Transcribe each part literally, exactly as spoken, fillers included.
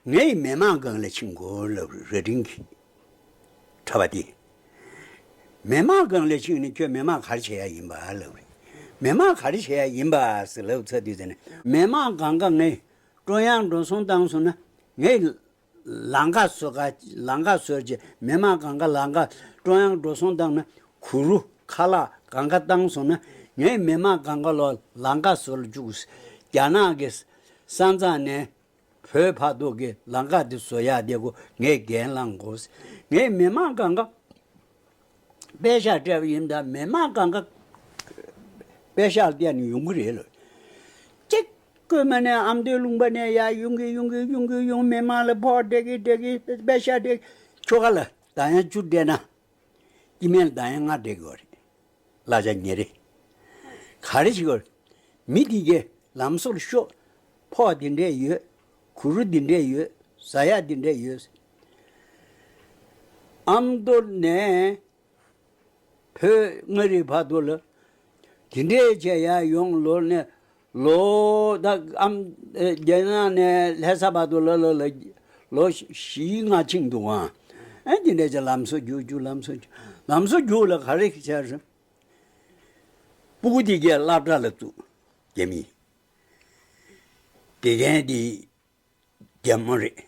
ངས་མི་མང་སྒང་ལ་ཕྱིན་དགོས་ལབ་རེ་སྒྲེང་གི་གྲྭ་པ་དེ། མི་མང་སྒང་ལ་ཕྱིན་ནས་ཁྱོད་མི་མང་ག་རེ་བྱེད་ཡ་ཡིན་པ་ལབ་རེད། མི་མང་ག་རེ་བྱེད་ཡ་ཡིན་པ་ཟེར་ལབ་ཚར་དུས་ཙམ་ནས། མི་མང་སྒང་ག་ངས་ཀྲུང་དབྱང་འགྲོ་སོང་བཏང་སོང་ན། ངས་ལམ་ཁ་བཟོ་ག་ལམ་ཁ་བཟོ་རྗེས་མི་མང་སྒང་ག་ལམ་ཁ། ཀྲུང་དབྱང་འགྲོ་སོང་བཏང་ན། གུ་རུ་ཁ་ལག་སྒང་ག་བཏང་སོང་ན། ངས་མི་མང་སྒང་ག་ལ་ལམ་ཁ་བཟོ་ལ་བཅུག་རྒྱ་ནག་གི་ས་མཚམས་ནས་བོད་བར་དུ་གི་ལམ་ཁ་དེ་བཟོ་ཡག་དེ་གོ་ངས་འགན་བླངས་དགོས། ངས་མི་མང་སྒང་ག་པད་ཤག་སྤྲད་པ་ཡིན་ད། མི་མང་སྒང་ག་པད་ཤག་བལྟས་ནས་ཡོང་གི་རེད་ལོ། གཅིག་ཀོས་མ་ནས་ཨ་མདོའི་ལུང་པ་ནས་ཡར་ཡོང་གི་ཡོང་གི་ཡོང་གི་ཡོང་། མི་མང་ལ་ཕོགས་སྤྲད་གི་སྤྲད་གི་པད་ཤག་སྤྲད་གི། ཁྱོ་ག་ལ་ད་ཡང་བཅུ་སྤྲད་ན། སྐྱེ་དམན་ལ་ད་ཡང་ལྔ་སྤྲད་དགོས་རེད། གླ་ཆ་ཉེ་རེད། ག་རེ་བྱེད་དགོས་རེད། མི་དེ་གས་ལམ་བཟོ་ལ་ཤོག་ཕོགས་འདི་འདྲས་ཡོད། གུ་རུ་འདི་འདྲས་ཡོད། ཟ་ཡག་འདི་འདྲས་ཡོད། ཨ་མདོ་ནས་བོད་མངའ་རིས་བར་དུ་ལ་དེ་འདྲས་བྱས་ཡར་ཡོང་ལོ་ནས་ལོ་ད་ཨམ་རྒྱ་ནག་ནས་ལྷ་ས་བར་དུ་ལ་ལ་ལ་ལོ་བཞི་ལྔ་ཕྱིན་འདུག་ཨང་། ཨ་འདི་འདྲས་ཀྱི་ལམ་བཟོ་རྒྱུག་རྒྱུག་ལམ་བཟོ་རྒྱུག་ལམ་བཟོ་རྒྱུག་ལ་ག་རེ་བྱས་རེད། སྤུ་གུ་དེ་གས་སློབ་གྲྭ་ལ་བཙུགས། རྒྱ་མི་དགེ་རྒན་དེ་རྒྱ་མོ་རེད།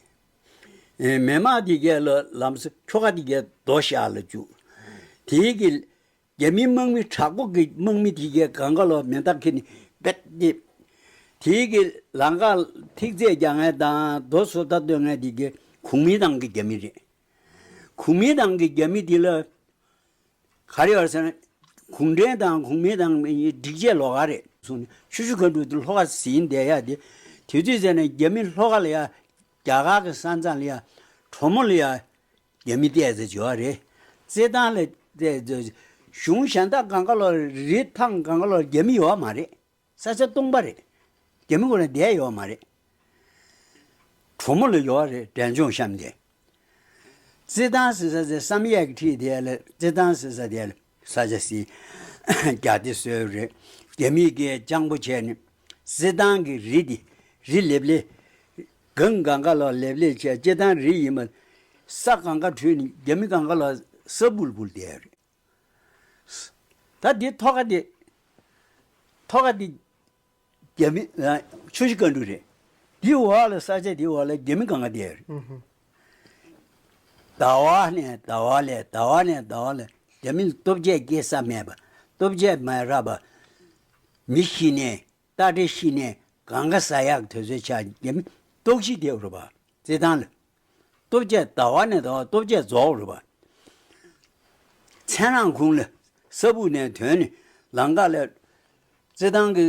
ཨེ་མི་མང་དེ་གས་ལ་ལམ་སེང་ཁྱོ་ག་དེ་གས་རྡོ་བཞག་ལ་བཅུག་དེའི་གི་རྒྱ་མི་དམག་མི་དྲག་པོ་གི་དམག་མི་དེ་གས་སྒང་ག་ལ་མེ་མདའ་འཁྱེར་ནས་རྦད་དེ། དེའི་གི་ལམ་ཁ་ཐིག་ཚད་རྒྱག་མཁན་དང་རྡོ་བཟོ་ལྟ་གཏོང་མཁན་དེ་གས་གུང་མིན་ཏང་གི་རྒྱ་མི་རེད། གུང་མིན་ཏང་གི་རྒྱ་མི་དེ་ལ། ག་རེ་ཡོད་ཟེར་ན། གུང་ཁྲན་ཏང་གུང་མིན་ཏང་སྒྲིག་ཆས་ལོགས་ཀ་རེད་གསུངས་ནས། ཆུ་ཤུར་མཁའ་འགྲོ་དེ་ལྷོ་ཁ་ཟིན་བསྡད་ཡ་དེ། དུས་ཚོད་ཟེར་ནས་རྒྱ་མི་ལྷོ་ཁ་ལ་ཡ། རྒྱ་གར་གྱི་ས་མཚམས་ལ་ཡ། གྲོ་མོ་ལ་ཡ། རྒྱ་མི་བལྟས་ཚེ་བྱོས་པ་རེད། རྩེད་ཐང་ལ་བལྟས་ཚེ། གཞུང་གཞན་དག་སྒང་ག་ལ་རི་ཐང་སྒང་ག་ལ་རྒྱ་མི་ཡོད་མ་རེད། ས་ཆ་སྟོང་པ་རེད། རྒྱ་མི་ཁོ་རང་བསྡད་ཡོད་མ་རེད། གྲོ་མོ་ལ་ཡོད་རེད་འབྲས་ལྗོངས་གཤམ་དེ། རྩེད་ཐང་ཟེར་ས་དེ་བསམ་ཡས་ཀྱི་འཁྲིས་དེ་ལ། རྩེད་ཐང་ཟེར་ས་དེ་ལ་ས་ཆ་ཟིན་རྒྱ་དེ་བཟོས་རེད། རྒྱ་མིས་ཀྱི་སྤྱང་པོ་བྱས་ནས་རྩེད་ཐང་གི་རི་དེ་རི་ལེབ་ལེ། སྒང་སྒང་ག་ལ་ལེབ་ལེ་བྱས། རྩེད་ཐང་རི་ཡིན་པ། ས་སྒང་ག་བྲུས་ནས་རྒྱ་མི་སྒང་ག་ལ་ས་འབུལ་འབུལ་བསྡད་རེད། ད་འདི་ཐོག་ཁ་འདི། ཐོག་ཁ་འདི། རྒྱ་མི། ཨ། ཆུ་བཞི་སྒང་དྲུག་རེད། འདི་འོག་ལ་ས་ཆ་འདི་འོག་ལ་རྒྱ་མི་སྒང་ག་བསྡད་ཡོད་རེད། ཟླ་བ་ནས་ཟླ་བ་ལ་ཟླ་བ་ནས་ཟླ་བ་ལ་རྒྱ་མི་ལ་ལྟོ་ཆས་སྐྱེལ་ས་མེད་པ། ལྟོ་ཆས་མ་རག་པ། མི་ཤི་ནས། སྟ་རེ་ཤི་ནས་སྒང་ག་ཟ་ཡག་དུས་ཚོད་ཆགས། རྒྱ་མི་ལྟོགས་ཤི་བསྡད་ཡོད་རེད་པ། རྩེད་ཐང་ལ། ལྟོ་ཆས་ཟླ་བ་ནས་ཟླ་བ་ལྟོ་ཆས་རྫོགས་རེད་པ། མཚན་ནག་གུང་ལ་ས་སྦུག་ནས་ཐོན་ནས་ལམ་ཁ་ལ། རྩེད་ཐང་གི་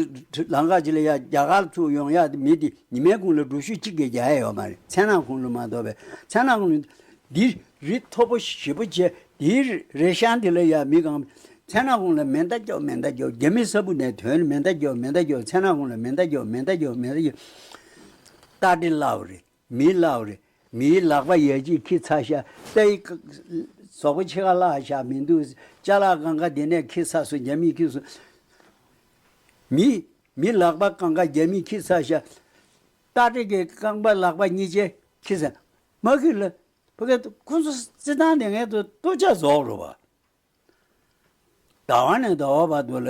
ལམ་ཁ་ཅིག་ལ་ཡ་རྒྱ་གར་ཚུར་ཡོང་ཡ་དེ་མི་དེ་ཉི་མའི་གུང་ལ་འགྲུལ་བཞུད་གཅིག་གིས་རྒྱག་ཡ་ཡོད་མ་རེད། མཚན་ནག་གུང་ལ་མ་གཏོགས་པའི། མཚན་ནག་གུང་ལ་འདི་རི་མཐོ་པོ་ཞེ་པོ་བྱས། འདིའི་རི་ཤང་དེ་ལ་ཡ་མི་གང་། མཚན་ནག་གུང་ལ་མེ་མདའ་རྒྱོབ་མེ་མདའ་རྒྱོབ། རྒྱ་མི་ས་སྦུག་ནས་ཐོན་མེ་མདའ་རྒྱོབ་མེ་མདའ་རྒྱོབ། མཚན་ནག་གུང་ལ་མེ་མདའ་རྒྱོབ་མེ་མདའ་རྒྱོབ་མེ་མདའ་རྒྱོབ། སྟ་རེ་བརླག་པ་རེད། མི་བརླག་པ་རེད། མིའི་ལག་པ་ཡ་གཅིག་འཁྱེར་ཚར་ཤག་རྟའི་ཟོག་པོ་ཕྱེད་ཀ་བརླག་ཤག་མི་འདུག་ཅ་ལག་སྒང་ག་དེ་ནས་འཁྱེར་ཚར་སོང་། རྒྱ་མིས་འཁྱེར་སོང་། མི། མི་ལག་པ་སྒང་ག་རྒྱ་མིས་འཁྱེར་ཚར་ཤག་སྟ་རེ་གི་རྐང་པ་ལག་པ་གཉིས་ཆ་འཁྱེར་ཚར། མ་འཁྱེར་ལ། ཕ་གི་ཁོ་ཚོ་རྩེད་ཐང་དེ་ངས་ཐོག་ལྟོ་ཆས་རྫོགས་རེད་པ། ཟླ་བ་ནས་ཟླ་བ་བར་དུ་ལ།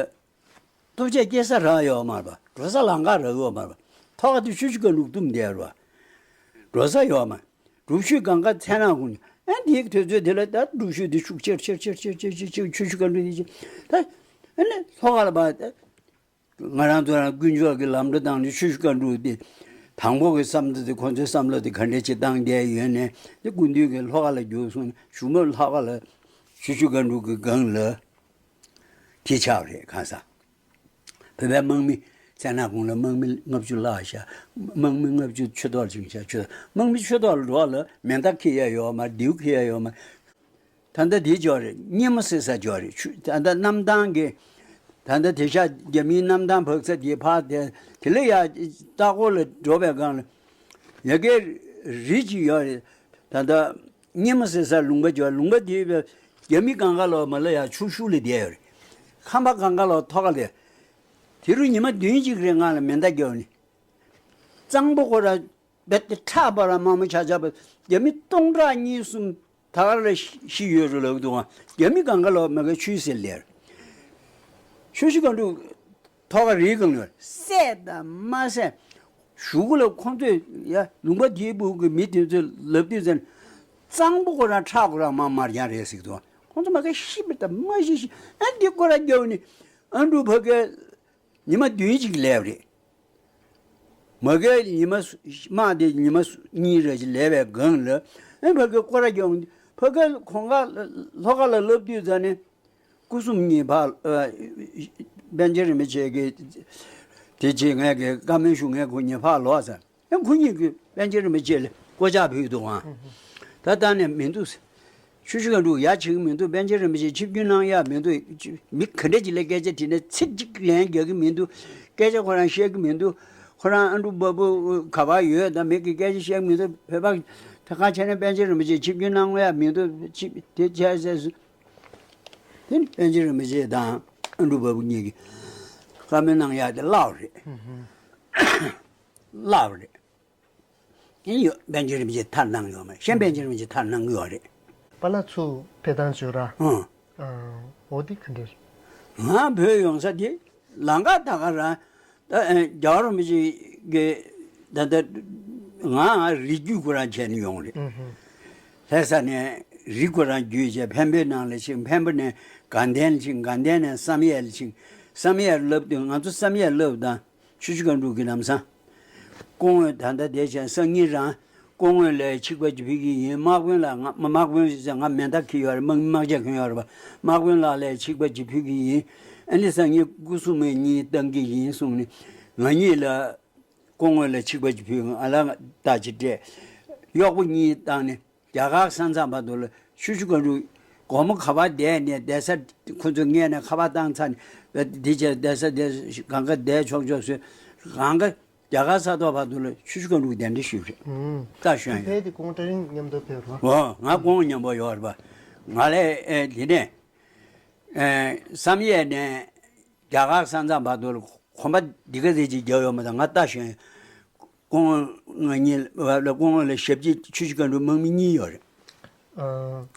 ལྟོ་ཆས་སྐྱེལ་ས་རག་ཡོད་མ་རེད་པ། འགྲོ་ས་ལམ་ཁ་རག་ཡོད་མ་རེད་པ། ཐོག་ཁ་དེ་ཆུ་ཤུར་མཁའ་འགྲོ་བཏུམས་བསྡད་རེད་པ། འགྲོ་ས་ཡོད་མ་རེད། འགྲུལ་བཞུད་སྒང་ག་མཚན་ནག་གུང་ནས། ཨ་འདིའི་དུས་ཚོད་དེ་ལ་ད་འགྲུལ་བཞུད་དེ་ཤུགས་ཆེར་ཆེར་ཆེར་ཆེར་ཆེར་ཆེར་ཆེར་ཆུ་ཤུར་མཁའ་འགྲོ་དེ་ཆེ། ད་ཨ་ནི་ལྷོ་ཁ་ལ་བ། ང་རང་ཚོ་རང་དཀོན་མཆོག་གི་ལམ་འགྲོ་བཏང་ནས་ཆུ་ཤུར་མཁའ་འགྲོ་དེ། དང་པོ་གི་བསམ་ཚུལ་དེ་ཁོང་ཚོའི་བསམ་བློ་དེ་ག་འདྲ་ཅིག་བཏང་བསྡད་ཡོད་ནས། དེ་སྐུ་མདུན་གྱིས་ལྷོ་ཁ་ལ་རྒྱུགས་སོང་ནས་གཞུག་མ་ལྷོ་ཁ་ལ་ཆུ་ཤུར་མཁའ་འགྲོ་གི་སྒང་ལ་དེ་ཆགས་རེད། གང་ཟག་བོད་པའི་དམག་མི་མཚན་ནག་གུང་ལ་དམག་མི་ལྔ་བཅུ་བརླག་ཤག་དམག་མི་ལྔ་བཅུ་ཆུ་ཐོག་ལ་ཕྱིན་ཤག་ཆུ། དམག་མི་ཆུ་ཐོག་ལ་འགྲོ་བ་ལ་མེ་མདའ་འཁྱེར་ཡ་ཡོད་མ་རེད། མདེའུ་འཁྱེར་ཡ་ཡོད་མ་རེད། ད་ལྟ་དེ་འབྱོར་རེད། སྙེ་མོ་ཟེར་ས་འབྱོར་རེད། ཆུ་ད་ལྟ་གནམ་ཐང་གི། ད་ལྟ་དེང་སང་རྒྱ་མིའི་གནམ་ཐང་བག་ས་དེའི་ཕར་དེ། དེ་ལ་ཡ་ལྟ་སྐོར་ལ་འགྲོ་བའི་སྒང་ལ། ཡ་གི་རི་ཅིག་ཡོད་རེད། ད་ལྟ་སྙེ་མོ་ཟེར་ས་ལུང་པ་འབྱོར། ལུང་པ་དེའི་བའི་རྒྱ་མི་སྒང་ག་ལ་མ་ལ་ཡ་ཆུ་ཤུར་ལ་བསྡད་ཡོད་རེད། ཁང་པ་སྒང་ག་ལ་ཐོག་ཁ་ལ། དེ་རུ་ཉི་མ་བདུན་གཅིག་རེ་ང་ལ་མེ་མདའ་རྒྱོབ་ནས། གཙང་པོ་ཁོ་ར། རྦད་དེ་ཁྲག་པ་ར་དམར་མོ་ཆགས་ཆགས་པ། རྒྱ་མི་སྟོང་ཕྲག་གཉིས་གསུམ་ད་ག་ར་ཤི་ཤི་ཡོད་རེད་ལབ་འདུག་ཨ། རྒྱ་མི་གང་ག་ལ་མ་ག་ཆུ་ཟེར་ལེར། ཆུ་བཞི་སྒང་དྲུག་ཐོག་ཁ་རིའི་སྒང་ལ་བསད་དང་མ་བསད། གཞུག་གུ་ལ་ཁོང་ཚོས་ཡ་ལུང་པ་དེའི་སྦུག་གི་མི་དེ་ཚོས་ལབ་དུས་ཙམ། གཙང་པོ་ཁོ་རང་ཁྲག་ཁོ་རང་མ་མར་ཡང་རེད་ཟེར་གི་འདུག་ཁོང་ཚོ་མ་ག་ཤི་བ་དང་མ་ཤི་ཤི། ཨ་འདི་སྐོར་ར་རྒྱབ་ནི་ཨ་འབྲུག་ཕ་གིར་ཉི་མ་བདུན་ཅིག་སླེབས་རེད། མ་གིར་ཉི་མ་དམག་དེ་ཉི་མ་གཉིས་རེ་ཅིག་སླེབས་པའི་སྒང་ལ་ཨ་ཕ་གིར་སྐོར་ར་རྒྱབ། ཕ་གིར་གོང་ཁ་ལྷོ་ཁ་ལ་ལབ་དུས་ཙམ་ནས། སྐུ་སྲུང་གཉིས་ཕར། ཨ། པཎ་ཆེན་རིན་པོ་ཆེ་གིས་དེ་བྱེད་མཁན་གྱི་བཀའ་མོལ་ཞུ་མཁན་ཁོ་གཉིས་ཕར་ལོག་ཟེར། ཡང་ཁོ་གཉིས་ཀྱིས་པཎ་ཆེན་རིན་པོ་ཆེ་ལ་སྐོར་ལྕག་ཕུལ་འདུག་ཨང་། ད་ལྟ་ནས་མི་འདུག་ཟེར། ཆུ་བཞི་སྒང་དྲུག་ཡ་བྱེད་ཀྱི་མི་འདུག་པཎ་ཆེན་རིན་པོ་ཆེ་ཆིབས་བསྒྱུར་གནང་ཡ་མི་འདུག་མི་ག་འདྲ་ཅིག་ལ་སྐད་ཆ་དྲིས་ནས་ཚིག་གཅིག་ལན་རྒྱག་གི་མི་འདུག་སྐད་ཆ་ཁོ་རང་བཤད་ཀྱི་མི་འདུག་ཁོ་རང་ཨ་འབྲུག་པ་སྤུ་ག་པར་ཡོད་ད་མི་གིས་སྐད་ཆ་བཤད་ཀྱི་མི་འདུག་བོད་པ་ད་ག་བྱས་ན་པཎ་ཆེན་རིན་པོ་ཆེ་ཆིབས་བསྒྱུར་གནང་ཡ་མི་འདུག་ཆིབས་དེ་བྱས་ཟེར། དེ་ནི་པཎ་ཆེན་རིན་པོ་ཆེ་དང་ཨ་འབྲུག་པ་སྤུ་གཉིས་ཀྱིས་བཀའ་མོལ་གནང་ཡག་དེ་བརླག་རེད། བརླག་རེད། ཨེ་ཡོད་པཎ་ཆེན་རིན་པོ་ཆེ་ཐར་གནང་ཡོད་མ་རེད། གཞན་པཎ་ཆེན་རིན་པོ་ཆེ་ཐར་གནང་གི་ཡོད་རེད། པཱ་ལགས་ཚུར་ཕེབས་སྟངས་བརྗོད་ར། ཨང་། འོ་དེ་ག་འདྲ་རེད། ང་བོད་ཡོང་ས་དེ་ལམ་ཁ་ད་ག་རང་ད་ཨེ་རྒྱལ་བ་རིན་པོ་ཆེ་གི་ད་ལྟ་ང་རི་རྒྱུད་ཁོ་རང་བྱས་ནས་ཡོང་རེད། ལྷ་ས་ནས་རི་ཁོ་རང་བརྒྱུད་བྱས་འཕན་པོའི་ནང་ལ་ཕྱིན། འཕན་པོ་ནས་དགའ་ལྡན་ལ་ཕྱིན། དགའ་ལྡན་ནས་བསམ་ཡས་ལ་ཕྱིན། བསམ་ཡས་སླེབས་དུས་ང་ཚོ་བསམ་ཡས་སླེབས་དང་ཆུ་བཞི་སྒང་དྲུག་གི་ལམ་སང་། སྐུ་ངོ་ད་ལྟ་བསྡད་བྱས་སང་ཉིན་རང་སྐུ་ངོ་ལ་ཆིག་པ་ཅིག་ཕུལ་གྱི་ཡིན། དམག་དཔོན་ལ་ང་དམག་དཔོན་ཟེར་ང་མེ་མདའ་འཁྱེར་ཡོད་རེད། དམག་དམག་ཇ་གྱོན་ཡོད་རེད་པ། དམག་དཔོན་ལགས་ལ་ཆིག་པ་ཅིག་ཕུལ་གྱི་ཡིན། ཨ་ནི་སང་ཉིན་སྐུ་སྲུང་མི་གཉིས་བཏང་གི་ཡིན་གསུངས་ནས་ང་གཉིས་ལ་སྐུ་ངོ་ལ་ཆིག་པ་ཅིག་ཕུལ། ང་ལ་རྟ་ཅིག་སྤྲད། གཡོག་པོ་གཉིས་བཏང་ནས། རྒྱ་གར་ས་མཚམས་བར་དུ་ལ་ཆུ་བཞི་སྒང་དྲུག་སྒོར་མོ་ག་པར་བསྡད་ནས་བསྡད་ས་ཁོ་ཚོ་སྔས་ནས་ཁ་པར་བཏང་ཚར་ནས་འདི་བྱས་བསྡད་ས་བསྡད་གང་ག་བསྡད་ཆོག་ཆོག་བཟོས། གང་ག་རྒྱ་གར་ས་ཐོག་བར་དུ་ལ་ཆུ་བཞི་སྒང་དྲུག་གདན་འདྲེན་ཞུས་རེད། ད་ཞོན་ཡོད། ཕལ་དེ་ཀོང་ཀྲེ་རིང་མཉམ་དུ་ཕེབས་རོགས། འོ་ང་ཀོང་མཉམ་པོ་ཡོད་རེད་པ། ང་ལས་ཨེ་དེ་ནས་ཨེ་བསམ་ཡས་ནས། རྒྱ་གར་ས་མཚམས་བར་དུ་གོམ་པ་འདི་ག་ཟེ་ཅིག་རྒྱག་ཡོད་མ་ད་ང་ལྟ་ཞོན། སྐུ་ངོ་ང་གཉིས་ལ་སྐུ་ངོ་ལ་ཞབས་ཕྱི་ཆུ་བཞི་སྒང་དྲུག་དམག་མི་གཉིས་ཡོད་རེད། ཨ།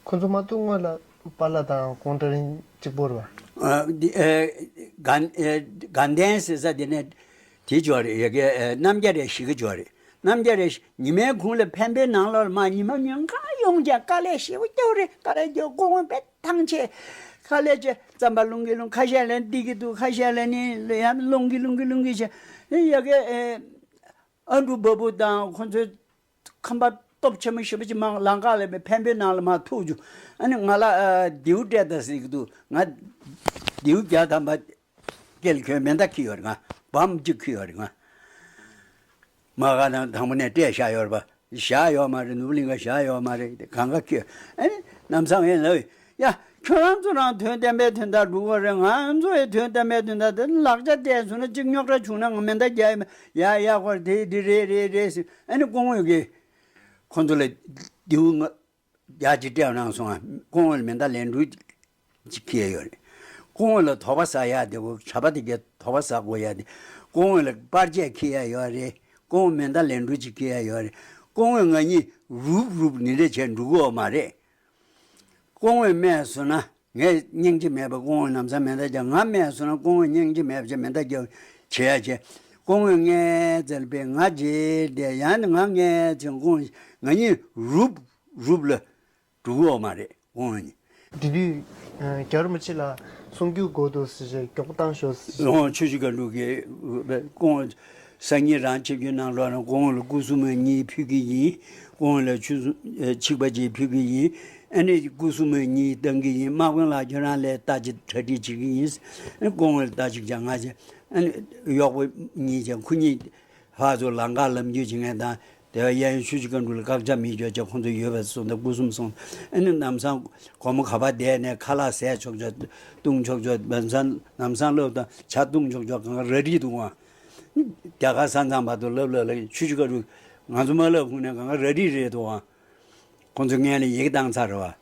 ཁོ་ཚོ་མ་གཏོགས་སྔོན་ལ་པཱ་ལགས་དང་ཀོང་ཀྲེ་རིང་གཅིག་པོ་རེད་པ། ཨ་འདི་ཨེ་དགའ་ཨེ་དགའ་ལྡན་ཟེར་ས་དེ་ནས་དེ་ཅོག་རེད། ཡ་གི་ཨེ་རྣམ་རྒྱལ་རེད་ཞིག་གི་ཅོག་རེད། རྣམ་རྒྱལ་རེད། ཉི་མའི་གུང་ལ་འཕན་པོའི་ནང་ལོགས་ལ་མ་ཉི་མ་ཉུང་ག་ཡོང་རྒྱ་དཀའ་ལས་ཞེ་པོ་སྐྱོ་རེད། དཀའ་ལས་སྐྱོ་ཁོང་པས་ཐང་ཆད། ཁ་ལས་ཆད་རྩམ་པ་རླུང་གི་རླུང་ཁ་ཤས་ལ་འདི་གི་འདུག་ཁ་ཤས་ལ་ནི་ཡང་རླུང་གི་རླུང་གི་རླུང་གི་ཆད། ཡ་གི་ཨེ་ཨ་འབྲུག་པ་སྤུ་དང་ཁོ་ཚོའི་ཁང་པ་སྟོབས་ཆེན་པོ་ཞེ་པོ་ཅིག་མང་ལམ་ཁ་ལ་མེད། འཕན་པོའི་ནང་ལ་མར་ཐུག་རྒྱུ། ཨ་ནི་ང་ལ་ཨ་མདེའུ་སྤྲད་དང་ཟེར་གི་འདུག་ང་མདེའུ་བརྒྱ་ཐམ་པ་སྐེ་ལ་གྱོན། མེ་མདའ་འཁྱེར་ཡོད་རེད། ང་འབའ་མོ་གཅིག་འཁྱེར་ཡོད་རེད། ང་མ་ག་ནང་དང་པོ་ནས་སྤྲད་བཞག་ཡོད་རེད་པ། བཞག་ཡོད་མ་རེད། ནོར་བུ་གླིང་ག་བཞག་ཡོད་མ་རེད། དེ་གང་ག་འཁྱེར། ཨ་ནི་ལམ་སང་ཡིན་ལབ། ཡ་ཁྱོད་རང་ཚོ་རང་དོན་བསྟན་པའི་དོན་དག་སྒྲུབ་དགོས་རེད། ང་ཚོ་ཡི་དོན་བསྟན་པའི་དོན་དག་དེ་ལག་ཆ་བལྟས་སོང་ན་གཅིག་རྙོག་དྲ་བྱུང་ན་ང་མེ་མདའ་རྒྱག་ཡིན། ཡ་ཡ་ཁོ་དེ་འདི་རེད་རེད་རེད་ཟེར། ཨ་ནི་སྐུ་ངོ་གིས་ཁོ་ཚོ་ལ་མདེའུ་ང་རྒྱ་ཆེ་སྤྲད་གནང་སོང་ང་། སྐུ་ངོ་ལ་མེ་མདའ་ལན་གྲུ་གཅིག་འཁྱེར་ཡོད་རེད། སྐུ་ངོ་ལ་དོགས་པ་ཟ་ཡག་དེ་གོ་གྲྭ་པ་དེ་གས་དོགས་པ་ཟ་དགོས་ཡག་དེ། སྐུ་ངོ་ལ་པར་ཆས་འཁྱེར་ཡག་ཡོད་རེད། སྐུ་ངོ་མེ་མདའ་ལན་གྲུ་གཅིག་འཁྱེར་ཡག་ཡོད་རེད། སྐུ་ངོ་ང་གཉིས་རུབ་རུབ་ནི་འདྲ་བྱས་འགྲོ་གི་ཡོད་མ་རེད། སྐུ་ངོས་སྨྲས་སོང་ན་ངས་སྙིང་རྗེ་མེད་པ། སྐུ་ངོས་ལམ་སང་མེ་མདའ་རྒྱག་ང་སྨྲས་སོང་ན་སྐུ་ངོས་སྙིང་རྗེ་མེད་པ་བྱས་མེ་མདའ་རྒྱག་བྱེད་ཡག་བྱས། སྐུ་ངོས་སྔས་ཙམ་པས་ང་རྗེས་བསྡད། ཡང་ནི་ང་སྔས་ཙམ་སྐུ་ངོ་ང་གཉིས་རུབ་རུབ་ལ་འགྲོ་གི་ཡོད་མ་རེད། སྐུ་ངོ་གཉིས། དེ་དུས་ཨ་རྒྱལ་བ་རིན་པོ་ཆེ་ལ་གསུང་རྒྱུ་དགོས་འདུག་ཟེར་བྱས་མགྱོགས་པོ་བཏང་ཤོག་ཟེར། ཨོ་ཆུ་བཞི་སྒང་དྲུག་གི་སྐུ་ངོ་སང་ཉིན་རང་ཆིབས་བསྒྱུར་གནང་རོགས་གནང་། སྐུ་ངོ་ལ་སྐུ་སྲུང་མི་གཉིས་ཕུལ་གྱི་ཡིན། སྐུ་ངོ་ལ་ཆུ་སྲུང་ཨེ་ཆིག་པ་གཅིག་ཕུལ་གྱི་ཡིན། ཨ་ནི་སྐུ་སྲུང་མི་གཉིས་བཏང་གི་ཡིན། དམག་དཔོན་ལགས་ཁྱོད་རང་ལ་རྟ་གཅིག་གྲ་སྒྲིག་བྱེད་ཀྱི་ཡིན། ཨ་ནི་སྐུ་ངོ་ལ་རྟ་གཅིག་བྱ། ང་བྱ། ཨ་ནི་གཡོག་པོ་གཉིས་བྱ། ཁོ་གཉིས་ཕར་ཚུར་ལམ་ཁ་ལམ་རྒྱུས་བྱེད་མཁན་དང་། དེ་བ་གཡས་གཡོན་ཆུ་བཞི་སྒང་དྲུག་ལ་བཀག་ཆ་མི་འཇོག་ཅེས་ཁོང་ཚོ་ཡོད་པ་སོང་དང་སྐུ་སྲུང་སོང་། ཨ་ནི་ལམ་སང་སྒོར་མོ་ག་པར་བསྡད་ནས་ཁ་ལག་ཟས་ཆོག་ཆོག་བཏུང་ཆོག་ཆོག་ལམ་སང་ལམ་སང་སློབ་དང་ཇ་བཏུང་ཆོག་ཆོག་གང་ག་ར་རིགས་འདུག་ཨང་། རྒྱ་གར་ས་མཚམས་བར་དུ་ལབ་ལབ་ལ་ཆུ་བཞི་སྒང་དྲུག་ང་ཚོ་མ་ལབ་ཁུངས་ནས་གང་ག་ར་རིགས་རེད་འདུག་ཨང་། ཁོང་ཚོ་སྔོན་ལ་ཡི་གེ་བཏང་ཚར་རེད་བ།